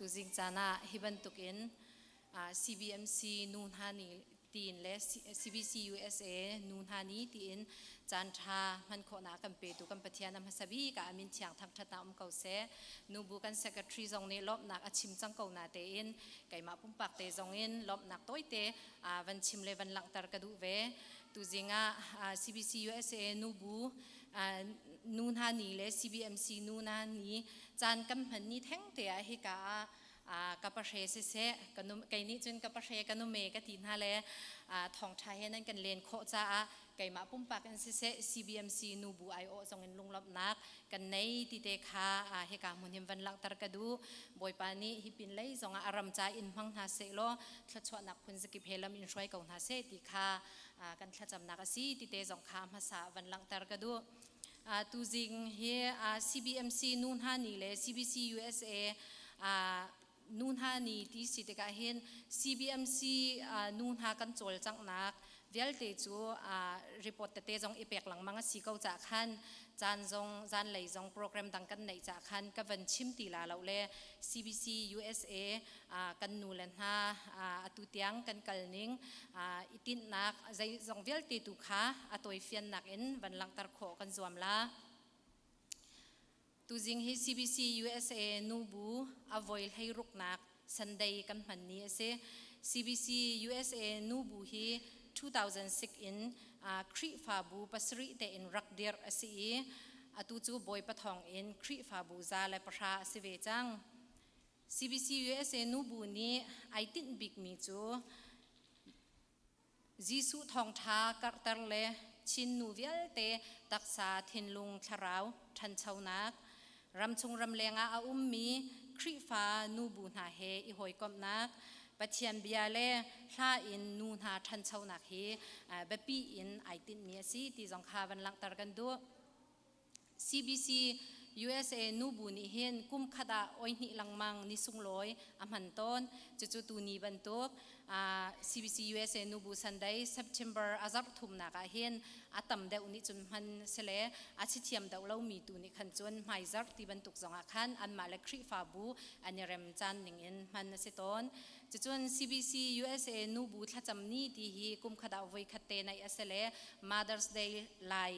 Tuzing caan ah hi bantukin CBMC nu hna nih tiin le CBC USA nu hna nih tiin caan ṭha hman khawhnak kan petu kan Pathian a hmasa bik ah a min thiang thangṭhatnak um ko seh. Nubu kan secretary zong nih lawmhnak a chim cang ko na tein keimah pumpak te zong in lawmhnak tawite van chim le van langhter ka duh ve. Tuzing ah CBC USA nubu nu hna ni le CBMC nu hna ni caan kan hman ni theng te ah hika ah ka pahre siseh kei nih cun ka pahre ka nume ka ti hna le thawngṭha he nan kan len khawh caah keimah pumpak in siseh CBMC nubu aiawh zong in lunglawmhnak kan nei ti te kha hika hmun hin van langhter ka duh. Bawipa nih hi pin lei zongah a ram ca in hmang hna seh law thluachuahnak phun zakip he lam in hruai ko hna seh ti kha kan thlacamnak a si ti te zong kha hmasa van langhter ka duh. Tuzing hi CBMC nu hna ni le CBC USA nu hna ni ti si tikah hin CBMC nu hna kan cawlcanghnak vialte cu report tete zong i pek lengmang a si ko cah khan caan zong zanlei zong program dang kan neih cah khan ka van chim ti la lo le CBC USA kan nu le hna atu tiang kan kal ning i tinhnak zeizong vialte tu kha a tawifiannak in van langhter khawh kan zuam la. Tuzing hi CBC USA nubu a voi hleiruknak Sunday kan hman ni a si. CBC USA nubu hi 2006 in Khrihfabu pasarih tein rak dirh a si i atu cu Bawipa thawng in Khrihfabu 110 a si ve cang. CBC USA nubu nih ai tinh bikmi cu Jesuh thawngṭha karhter le Chin nu vialte taksa, thinlung, thlarau ṭhanchonak, ramchung ramleng ah a ummi Khrihfa nubu hna he i hawikomhnak, Pathian bia le hla in nu hna ṭhanchonak hi biapi in ai tinhmi a si ti zong kha van langhter kan duh. CBC USA nubu nih hin kum khat ah oi hnih lengmang ni sunglawi a hman tawn. Cucu tuni bantuk CBC USA nubu Sunday September a zarh thumnak ah hin a tam deuh nih cun hman sile a chithiam deuh lomi tu nih khan cun hmaizarh ti bantuk zongah khan anmah le Khrihfabu an i rem caan ning in hman a si tawn. Cucun CBC USA nubu thlacam ni ti hi kum khat ah voi khat te naih a si le Mother's Day lai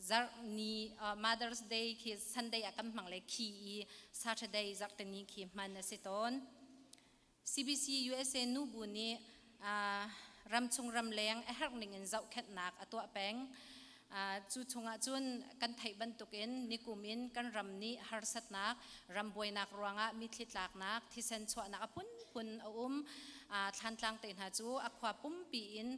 zarh ni Mother's Day khi Sunday ah kan hmang le khi i Saturday zarhte ni khi hman a si tawn. CBC USA nubu nih ramchung ramleng a herh ning in zohkhenhnak a tuah peng. Cu chungah cun kan theih bantukin nikum in kan ram nih harsatnak, ram buainak ruangah mitthli tlaknak, thisen chuahnak a phunphun a um. Thlantlang te hna cu a khua pumpi in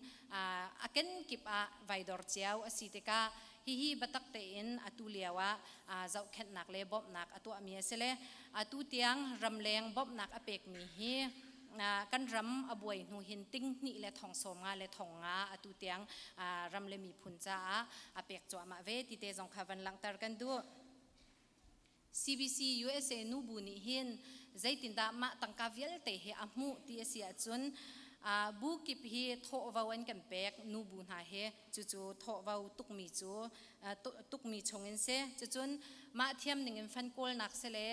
a kenkip ah vaidor cio a si tikah hihi biatak tein atu lio ah zohkhenhnak le bawmhnak a tuahmi a si le atu tiang ramleng bawmhnak a pekmi hi kan ram a buai hnu hin ting hnih le thong sawm nga le thong nga atu tiang ram le miphun caah a pek cuahmah ve ti te zong kha van langhter kan duh. CBC USA nubu nih hin zeitindah mah tangka vialte hi a hmuh ti a si ahcun bu kip hi thawhvo an kan pek nubu hna hi cucu thawhvo tukmi cu tukmi chungin si cucun mah thiam ningin fan kawlnak si le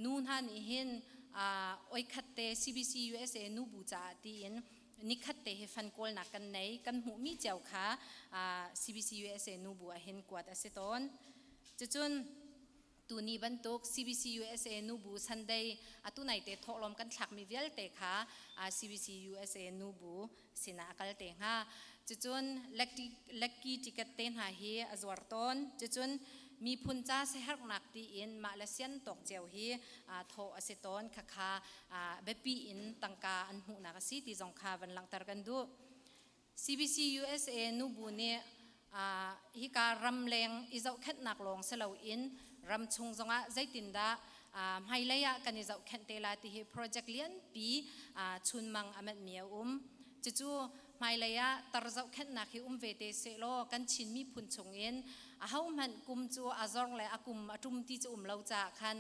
nu hna nih hin oi khat te CBC USA nubu caah tiin nikhat te hi fan kawlnak kan nei kan hmuhmi cio kha CBC USA nubu ah hin kuat a si tawn. Cucun tuni bantuk CBC USA nubu Sunday atu naite thawhlawm kan thlakmi vialte kha CBC USA nubu sinah a kal te hnga. Cucun lucky ticket te hna hi a zuar tawn. Cucun miphun ca siaherhnak tiin mah le sian tawk cio hi thawh a si tawn. Khakha biapi in tangka an hmuhnak a si ti zong kha van langhter kan duh. CBC USA nubu nih hika ramleng i zohkhenhnak lawng si loin ramchung zongah zeitindah hmailei ah kan i zohkhenh te la ti hi project lianpi chunmang a manhmi a um. Cucu hmailei ah tar zohkhenhnak hi um ve te sehlaw kan Chin miphun chungin ahohmanh kum cu a zor le a kum a ṭum ti cu um lo caah khan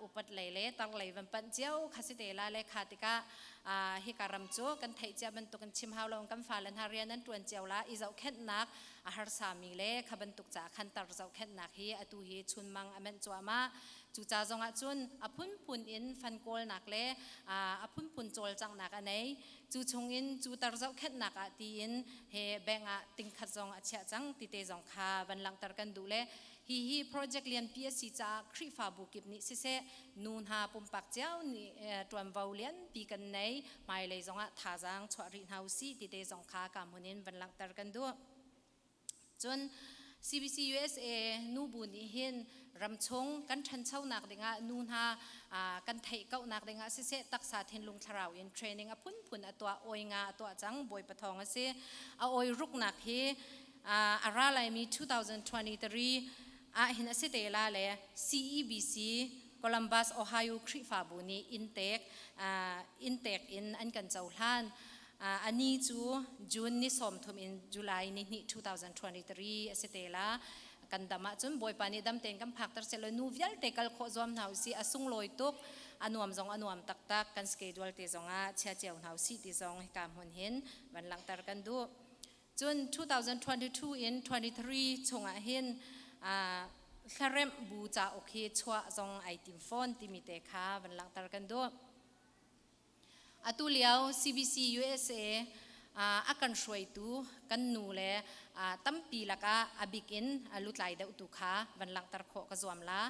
upat lei le tar lei van panh cio kha si te la le kha tikah hika ram cu kan theih cia bantuk in chim hau lo kan fale hna rian an ṭuan cio la i zohkhenhnak a harsa mi le kha bantuk ca khan tar zohkhenhnak hi atu hi chunmang a menh cuahmah. Cuca zongah cun a phunphun in fan kawlnak le a phunphun cawlcanghnak a nei. Cu chungin cu tar zohkhenhnak ah tiin he bank ah tingkhat zong a chiah cang ti te zong kha van langhter kan duh le hihi project lianpi a si caah Khrihfabu kip nih siseh nu hna pumpak cio nih ṭuanvo lianpi kan nei hmailei zongah thazaang chuah rih hna usih ti te zong kha ka hmun in van langhter kan duh. Cun CBC USA nubu nih hin ramchung kan ṭhanchonak dingah nu hna kan theih kauhnak dingah siseh taksa thinlung thlarau in training a phunphun a tuah oi nga a tuah cang Bawipa thawng a si. A oi ruknak hi a ra laimi 2023 ah hin a si te la le CEBC Columbus, Ohio Khrihfabu nih inntek inntek in an kan cohlan. Ani cu June ni 30 in July ni hnih 2023 a si te la. Kan dam ahcun Bawipa nih dam tein kan phakter sehlaw nu vialte kal khawh zuam hna usih. A sunglawi tuk, a nuam zong a nuam taktak. Kan schedule te zong ah chia cio hna usih ti zong hika hmun hin van langhter kan duh. Cun 2022 in 23 chungah hin hlaremh bu cauk hi chuah zong ai tim fawn timi te kha van langhter kan duh. Atu lio CBC USA a kan hruaitu kan nu le tampi lakah a bik in lutlai deuhtu kha van langhter khawh ka zuam la.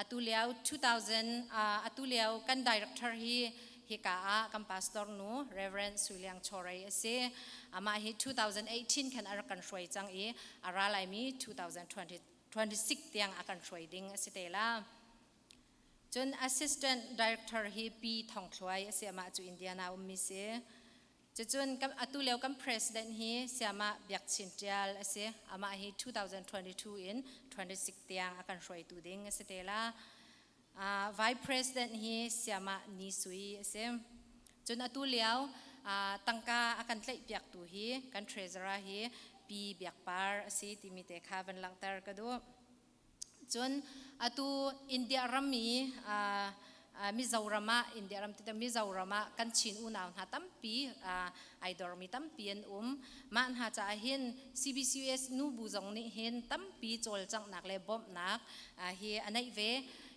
Atu lio 2000 atu lio kan director hi hika ah kan pastor nu Reverend Suiliang Chorei a si. Amah hi 2018 khan a rak kan hruai cang i a ra laimi 2026 tiang a kan hruai ding a si te la. Cun Assistant Director hi Pi Thong Thluai a si, amah cu Indiana ummi si. Cucun atu lio kan President hi Siamah Biak Chin Tial a si. Amah hi 2022 in 26 tiang a kan hruaitu ding a si te la. Vice President hi Siamah Ni Sui a si. Cun atu lio tangka a kan tlaihpiaktu hi kan treasurer hi Pi Biak Par a si timi te kha van langhter ka duh. Cun atu India ram i Mizoram ah India ram tite Mizoram ah kan Chin unau hna tampi ai dormi tampi an um. Mah hna caah hin CBCUS nubu zong nih hin tampi cawlcanghnak le bawmhnak hi a neih ve.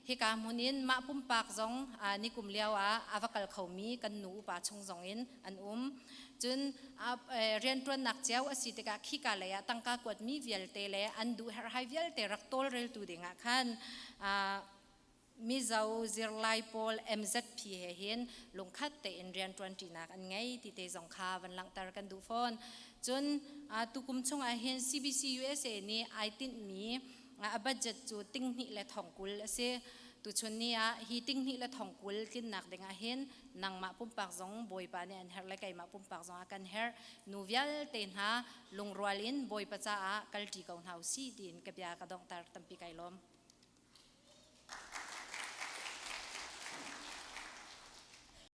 Hika hmun in mah pumpak zong nikum lio ah a va kal khomi kan nu upa chung zong in an um. Cun rianṭuannak cio a si tikah khika lei ah tangka kuatmi vialte le an duh herhhai vialte rak tawlreltu dingah khan Mizo zirlai pawl MZP he hin lungkhat tein rianṭuanṭinak an ngei ti te zong kha van langhter kan duh fawn. Cun tukum chungah hin CBC USA nih ai tinhmi a budget cu ting hnih le thong 20 a si. Tuchun ni ah hi ting hnih le thong 20 tlinnak dingah hin nangmah pumpak zong Bawipa nih an herh le keimah pumpak zong a kan herh. Nu vialte hna lungrual in Bawipa caah kalṭi ko hna usih tiin ka bia ka donghter tampi kai lawm.